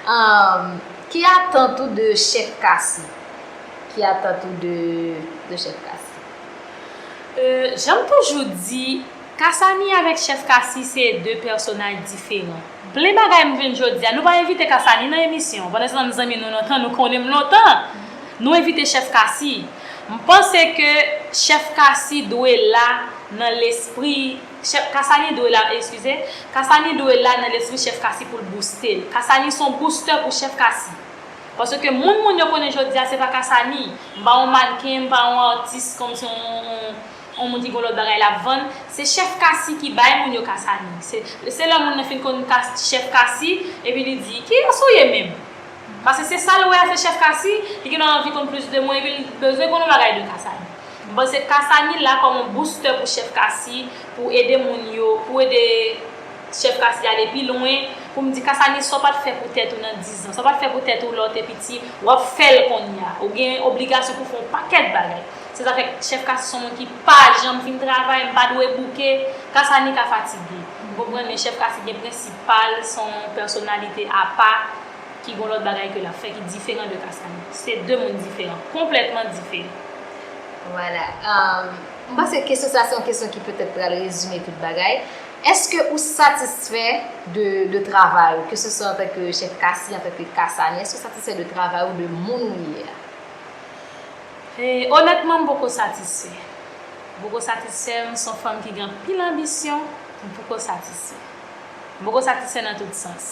um, ki atant ou de chèf Kasi? Ki atant ou de, de chèf Kasi? Euh, jan m toujou di, Kasani avèk chèf Kasi se de pèsonaj diferan. Plen bagay m jwenn jodi a. Nou pa envite Kasani nan emisyon. Pandan se tan m zanmi nou lontan, nou konnen m lontan. Nou envite chèf Kasi. M panse ke chèf Kasi dwe la nan lespri, chèf Kasani dwe la, eskize, Kasani dwe la nan lespri chèf Kasi pou l booste l. Kasani se yon boustè pou chèf Kasi. Paske moun moun yo konnen jodi a se pa Kasani. M pa yon mannequin, m pa yon atis kòmsi yon, yon, yon moun ki gen lòt bagay l ap vann. Se chèf Kasi ki bay moun yo Kasani. Se, se lè moun nan fin konn kas, chèf Kasi, epi li di, "Kiyès ou ye menm?" Paske se sa l wè a se chèf Kasi, li gen anvi konn plis de mwen, epi l bezwen konn yon bagay de Kasani. M panse Kasani la kòm yon boustè pou chèf Kasi, pou ede moun yo, pou ede chèf Kasi ale pi lwen, pou m di Kasani, sa w pa t fè pou tèt ou nan diz an, sa w pa t fè pou tèt ou lè w te piti, w ap fè l kounye a. Ou gen obligasyon pou fè yon pakèt bagay. Se sa fè chèf Kasi se yon moun ki pa janm fin travay, m pa dwe bouke, Kasani ka fatige. Ou konprann, men chèf Kasi gen prensip pa l, se yon pèsonalite apa ki gen lòt bagay ke l ap fè ki diferan de Kasani. Se de moun diferan, konplètman diferan. Vwala. Um, m panse kesyon sa se yon kesyon ki petèt pral rezime tout bagay. Èske ou satisfè de, de travay ou, ke se swa antanke chèf Kasi, antanke Kasani, èske ou satisfè de travay ou, de moun ou ye a? E, onètman, m poko satisfè. M poko satisfè, m se yon fanm ki gen anpil anbisyon, m poko satisfè. M poko satisfè nan tout sans.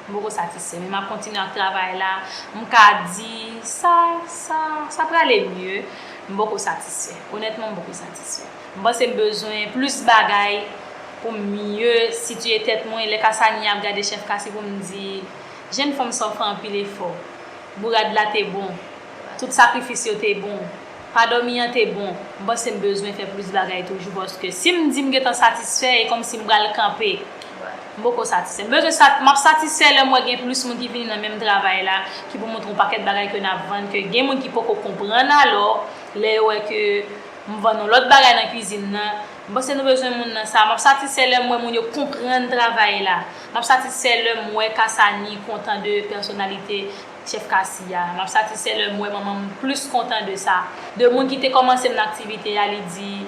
M poko satisfè, men m ap kontinye ak travay la. M ka di sa, sa, sa prale mye. M poko satisfè. Onètman, m poko satisfè. M panse m bezwen plis bagay pou m mye sitiye tèt mwen. Lè Kasani ap gade chèf Kasi pou m di, "Jèn fanm sa w fè anpil efò. Bourad la te bon. Tout sakrifis yo te bon. Pa dòmi an te bon." M panse m bezwen fè plis bagay toujou, paske si m di m gentan satisfè, e kòmsi m pral kanpe. M poko satisfè. M bezwen sat, m ap satisfè lè m wè gen plis moun ki vini nan menm travay la, ki pou montre yon pakèt bagay ke n ap vann, ke gen moun ki poko konprann alò, lè yo wè ke m vann yon lòt bagay nan kwizin nan. M panse nou bezwen moun nan sa. M ap satisfè lè m wè moun yo konprann travay la. M ap satisfè lè m wè Kasani kontan de pèsonalite Chèf Kasi a. M ap satisfè lè m wè manman m plis kontan de sa. De moun ki te kòmanse m nan aktivite a, li di,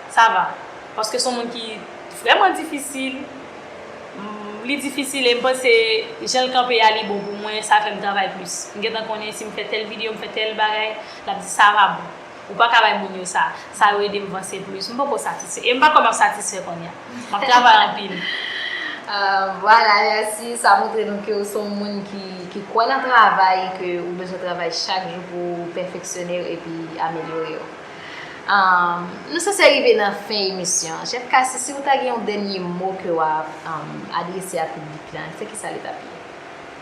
"Sa va." Paske se yon moun ki vrèman difisil. Mm, li difisil e m panse jan l kanpe a, li bon pou mwen, sa fè m travay plis. M gentan konnen si m fè tèl videyo, m fè tèl bagay, l ap di, "Sa va bon." Ou pa ka bay moun yo sa. Sa yo ede m vanse plis. M poko satisfè. E m pa kwè m ap satisfè kounye a. M ap travay anpil. Ah, vwala, mèsi. Sa montre nou ke ou se yon moun ki, ki kwè nan travay, ke ou bezwen travay chak jou pou w pèfeksyone w epi amelyore w. Ah, nou sanse rive nan fen emisyon an. Chèf Kasi, si ou ta gen yon dènye mo ke w ap ah, adrese a piblik la, se kisa li t ap ye?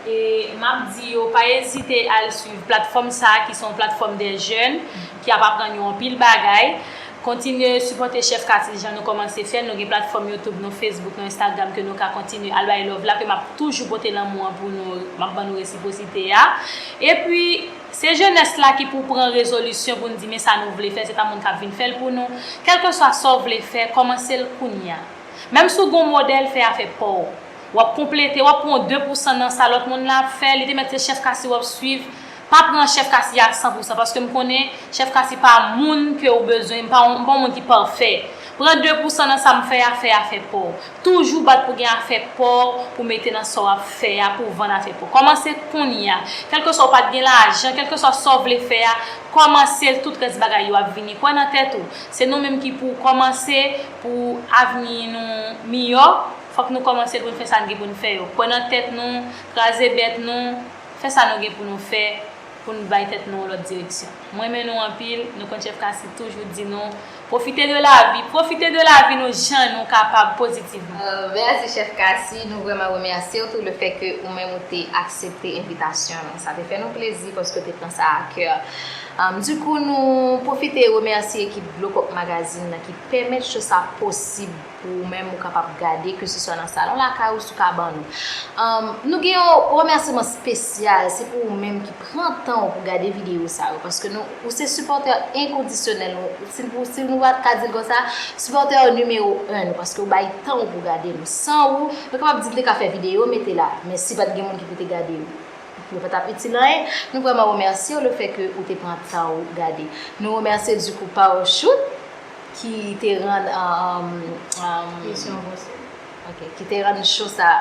E m ap di yo, pa ezite al swiv platfòm sa a, ki se yon platfòm de jèn, ki ap aprann yo anpil bagay. Kontinye sipòte Chèf Kasi jan nou kòmanse fè l. Nou gen platfòm YouTube, nou Facebook, nou Instagram ke nou ka kontinye al bay love la, ke m ap toujou pote lanmou an pou nou, m ap ban nou resipwosite a. Epi, se jenès la ki pou pran rezolisyon pou n di men sa nou vle fè, se pa moun k ap vin fè l pou nou. Kèlkeswa sa w vle fè, kòmanse l kounye a. Menm si w gen yon modèl, fè afè pa w. W ap konplete, w ap pran de pousan nan sa lòt moun nan ap fè, li te mèt se Chèf Kasi w ap swiv. Pa pran Chèf Kasi a san pousan, paske m konnen Chèf Kasi pa moun ke w bezwen, m pa yon, m pa yon moun ki pafè. Pran de pousan nan sa m fè a, fè afè pa w. Toujou bat pou gen afè pa w, pou mete nan sa w ap fè a, pou w vann afè pa w. Kòmanse kounye a. Kèlkeswa w pa t gen lajan, kèlkeswa sa w vle fè a, kòmanse l, tout rès bagay yo ap vini. Kwè nan tèt ou. Se nou menm ki pou kòmanse pou avni nou miyò. Fòk nou kòmanse pou n fè sa n gen pou n fè yo. Kwè nan tèt nou, kraze bèt nou, fè sa nou gen pou nou fè, pou n bay tèt nou yon lòt direksyon. M renmen nou anpil, nou konn Chèf Kasi toujou di nou, pwofite de lavi, pwofite de lavi nou jan nou kapab pozitivman. Euh, mèsi Chèf Kasi, nou vrèman remèsye w tou lefètke ou menm ou te aksepte envitasyon nou. Sa te fè nou plezi paske w te pran sa a kè. Um, dikou, nou pwofite remèsye ekip Glokòk Magazine nan ki pèmèt show sa posib pou ou menm ou kapab gade, keseswa nan salon lakay ou, sou kabann ou. Um, nou gen yon remèsiman espesyal, se pou ou menm ki pran tan w pou gade videyo sa yo, paske nou, ou se sipòtè enkondisyonèl nou. Si, si nou pa ka di l konsa, sipòtè nimewo en nou, paske ou bay tan w pou gade nou. San ou, nou kapab di n te ka fè videyo, mete la, men si pa t gen moun ki pou te gade nou, yo pa t ap itil anyen. Nou vrèman remèsye w lefètke ou te pran tan w gade. Nou remèsye dikou Power Shoot ki te rann um, um, Misyon posib. Ok, ki te rann show sa.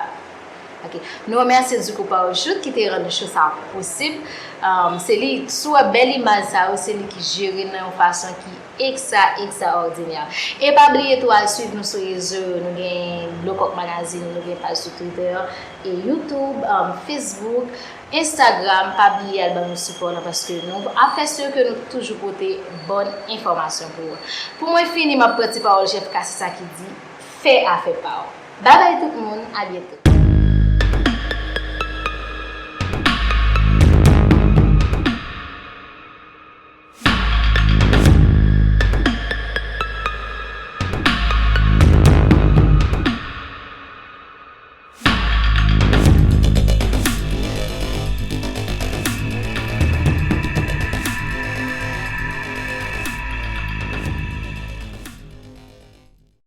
Ok, nou remèsye dikou Power Shoot ki te rann show sa posib. Um, se li, si w wè bèl imaj sa yo, se li ki jere nan yon fason ki ekstra, ekstraòdinè. E pa bliye tou al swiv nou sou rezo yo. Nou gen Glokòk Magazine, nou gen paj sou Twitter, e YouTube, um, Facebook, Instagram. Pa bliye al ban nou sipò nan, paske nou ap fè si ke nou toujou pote bòn enfòmasyon pou ou. Pou mwen fini, m ap pran ti pawòl Chèf Kasi sa ki di, fè afè pa w. Babay tout moun, a byento.